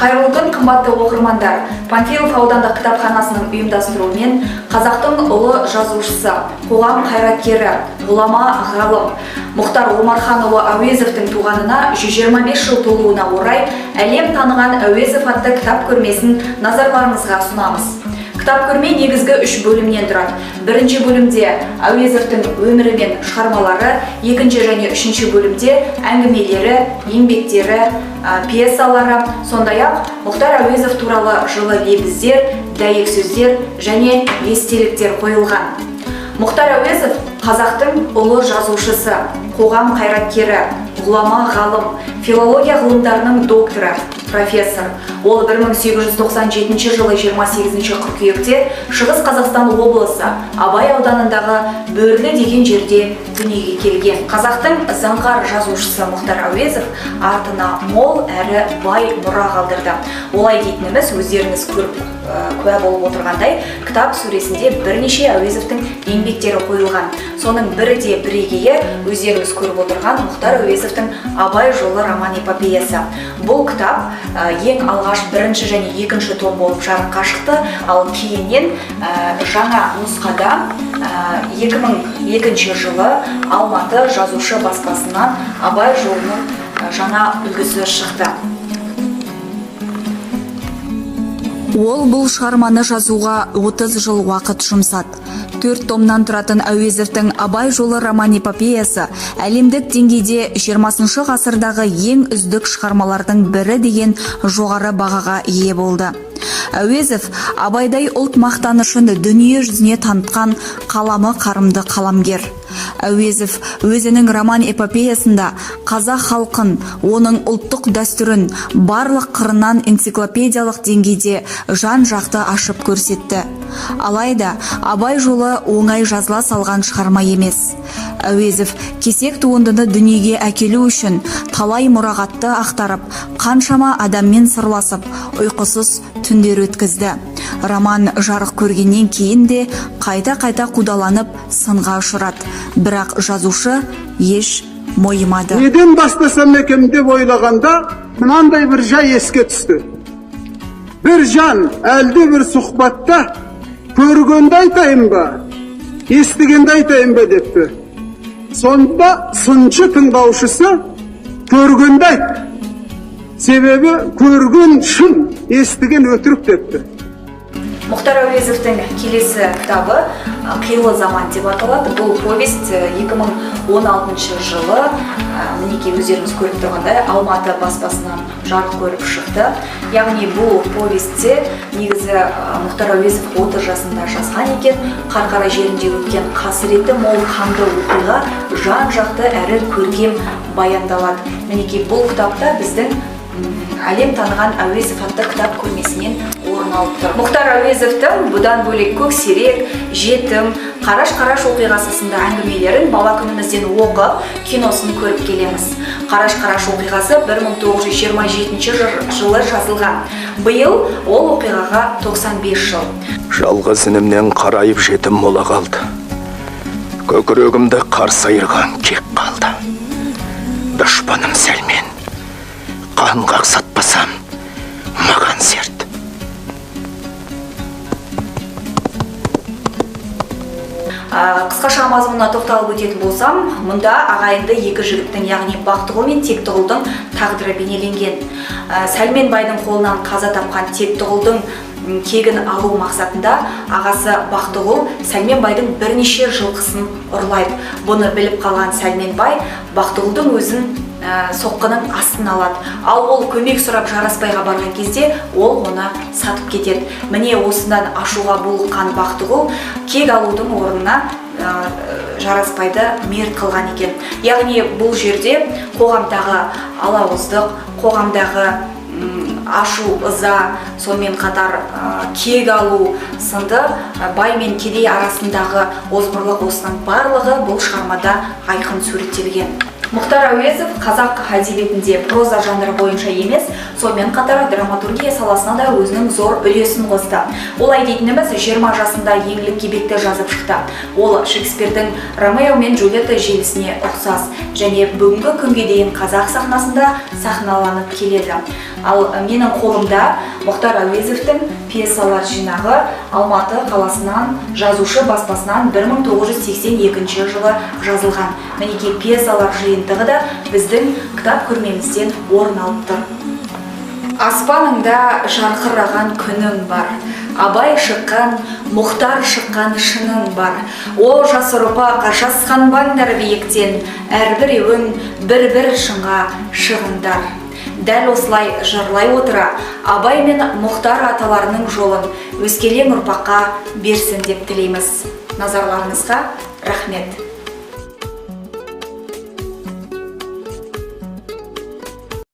Қайырлы күн, қымбатты оқырмандар! Панфилов аудандық кітапханасының ұйымдастыруымен қазақтың ұлы жазушысы, қоғам қайраткері, ғұлама ғалым Мұхтар Омарханұлы Әуезовтің туғанына 125 жыл толуына орай әлем таныған Әуезов атты кітап көрмесін назарларыңызға ұсынамыз. Кітап көрме негізгі үш бөлімнен тұрады. Бірінші бөлімде Әуезовтің өмірі мен шығармалары, екінші және үшінші бөлімде әңгімелері, еңбектері, пьесалары, сондай-ақ Мұхтар Әуезов туралы жылы лебіздер, дәйек сөздер және естеліктер қойылған. Мұхтар Әуезов қазақтың ұлы жазушысы, қоғам қайраткері, ғұлама ғалым, филология ғылымдарының докторы, профессор. Ол 1897 жылы 28 қыркүйекте Шығыс Қазақстан облысы Абай ауданындағы Бөрлі деген жерде дүниеге келген. Қазақтың заңғар жазушысы Мұхтар Әуезов артына мол әрі бай мұра қалдырды. Олай дейтініміз, өздеріңіз көріп куә болып отырғандай, кітап сөресінде бірнеше Әуезовтің еңбектері қойылған. Соның бірі де бірегейі өздеріңіз көріп отырған Мұхтар Әуезовтің Абай жолы роман эпопеясы. Бұл кітап ең алғаш бірінші және екінші том болып жарыққа шықты, ал кейіннен жаңа нұсқада 2002 жылы Алматы жазушы баспасынан Абай жолының жаңа үлгісі шықты. Ол бұл шығарманы жазуға 30 жыл уақыт жұмсады. 4 томнан тұратын Әуезовтің Абай жолы роман эпопеясы әлемдік деңгейде 20 ғасырдағы ең үздік шығармалардың бірі деген жоғары бағаға ие болды. Әуезов Абайдай ұлт мақтанышын дүние жүзіне танытқан қаламы қарымды қаламгер. Әуезов өзінің роман эпопеясында қазақ халқын, оның ұлттық дәстүрін барлық қырынан энциклопедиялық деңгейде жан-жақты ашып көрсетті. Алайда Абай жолы оңай жазыла салған шығарма емес. Әуезов кесек туындыны дүниеге әкелу үшін талай мұрағатты ақтарып, қаншама адаммен сырласып, ұйқысыз түндер өткізді. Роман жарық көргеннен кейін де қайта-қайта қудаланып, сынға ұшырады. Бірақ жазушы еш мойымады. Неден бастасам екен деп ойлағанда мынандай бір жай еске түсті. Бір жан әлде бір сұхбатта көргенді айтайын ба, естігенді айтайын ба депті. Сонда сыншы тыңдаушысы көргенді айт. Себебі көрген шын, естіген өтірік депті. Мұхтар Әуезовтің келесі кітабы Қилы заман деп аталады. Бұл повесть 2016 жылы, мінекей өздеріңіз көріп тұрғандай, Алматы баспасынан жарық көріп шықты. Яғни бұл повестте негізі Мұхтар Әуезов 30 жасында жазған екен. Қарқара жерінде өткен қасіреті мол қанды оқиға жан-жақты әрі көркем баяндалады. Мінекей бұл кітапта біздің әлем таныған Әуезов атты кітап көрмесінен орын алып тұр. Мұхтар Әуезовтің бұдан бөлек Көксерек, Жетім, Қараш-қараш оқиғасы сынды әңгімелерін бала күнімізден оқып, киносын көріп келеміз. Қараш-қараш оқиғасы 1927 жылы жазылған. Биыл ол оқиғаға 95 жыл. Жалғыз інімнен қарайып жетім бола қалды. Көкірегімді қарсы айырған кек қалды. Дұшпаным Сәлмен, қан қақсатпасам, маған серт. Қысқаша мазмұнына тоқталып өтетін болсам, мұнда ағайынды екі жігіттің, яғни Бақтығұл мен Тектіғұлдың тағдыры бейнеленген. Сәлмен байдың қолынан қаза тапқан Тектіғұлдың кегін алу мақсатында ағасы Бақтығұл Сәлмен байдың бірнеше жылқысын ұрлайды. Бұны біліп қалған Сәлмен бай Бақтығұлдың өзін соққының астын алады. Ал ол көмек сұрап Жарасбайға барған кезде ол оны сатып кетеді. Міне осыдан ашуға булыққан Бақтығұл кек алудың орнына Жарасбайды мерт қылған екен. Яғни бұл жерде қоғамдағы алауыздық, қоғамдағы ашу, ыза, сонымен қатар кек алу сынды бай мен кедей арасындағы озбырлық, осының барлығы бұл шығармада айқын суреттелген. Мұхтар Әуезов қазақ әдебиетінде проза жанры бойынша емес, сонымен қатар драматургия саласына да өзінің зор үлесін қосты. Олай дейтініміз, 20 жасында Еңлік Кебекті жазып шықты. Ол Шекспирдің Ромео мен Джульетта желісіне ұқсас және бүгінгі күнге дейін қазақ сахнасында сахналанып келеді. Ал менің қолымда Мұхтар Әуезовтің пьесалар жинағы, Алматы қаласынан, Жазушы баспасынан 1982 жылы жазылған. Мінекей, пьесалар жиынтығы да біздің кітап көрмемізден орын алып тұр. Аспаныңда жарқыраған күнің бар, Абай шыққан, Мұхтар шыққан шыңың бар. О, жас ұрпақ, жасқанбаңдар биіктен, әрбіреуің бір-бір шыңға шығыңдар. Дәл осылай жырлай отыра, Абай мен Мұхтар аталарының жолын өскелең ұрпаққа берсін деп тілейміз. Назарларыңызға рахмет.